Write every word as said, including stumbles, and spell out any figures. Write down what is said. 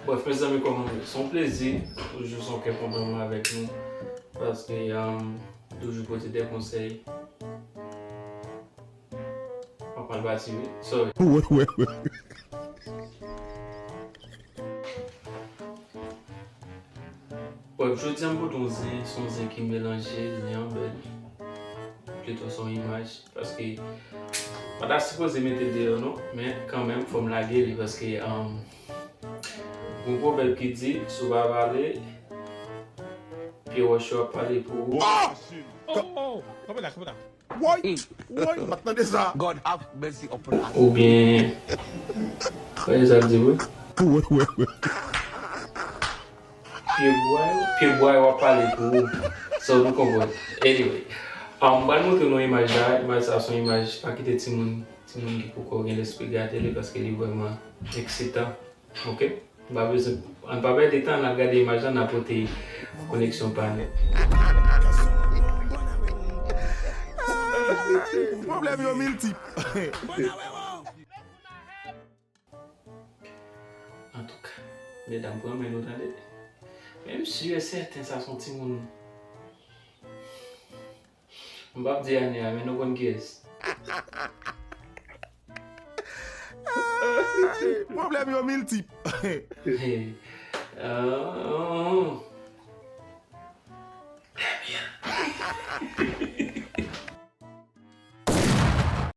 Bref, mezanmi, kòman nou ye? Se yon plezi toujou, se yon kè kontan mwen avèk nou, paske, um, toujou pote de konsèy. Papa l pati, wi. Sorry. Wè, wè, wè. Bon, jodi a m pote yon zen, se yon zen ki melanje, zen an bèl. Plito se yon imaj, paske m pa ta sipoze mete l deyò non, men kanmenm fò m lage li, paske, um, gon pwovèb ki di, si w pa pale, pye wòch yo ap pale pou ou. Oh! Oh! Kanpe la, kanpe la. Woy! Woy! M pa t tande sa. God have mercy upon us. Oubyen, kòman sa di, wi? Woy, woy, woy. Pye bwa yo, pye bwa yo ap pale pou ou. So, nou konprann. Anyway, um, m pral montre nou imaj la. Imaj sa se yon imaj, pa kite timoun, timoun ki poko gen lespri gate li, paske li vrèman eksitan. Ok? M pa bezwen, ann pa pèdi tan, n ap gade imaj la, n ap pote koneksyon pa nou. Pwoblèm yo miltip. Antouka, medam, pran men nou, tande. Men m si e sèten sa se yon timoun. M p ap di ane a, men nou konn kiyès. Pwoblèm yo miltip. Ah.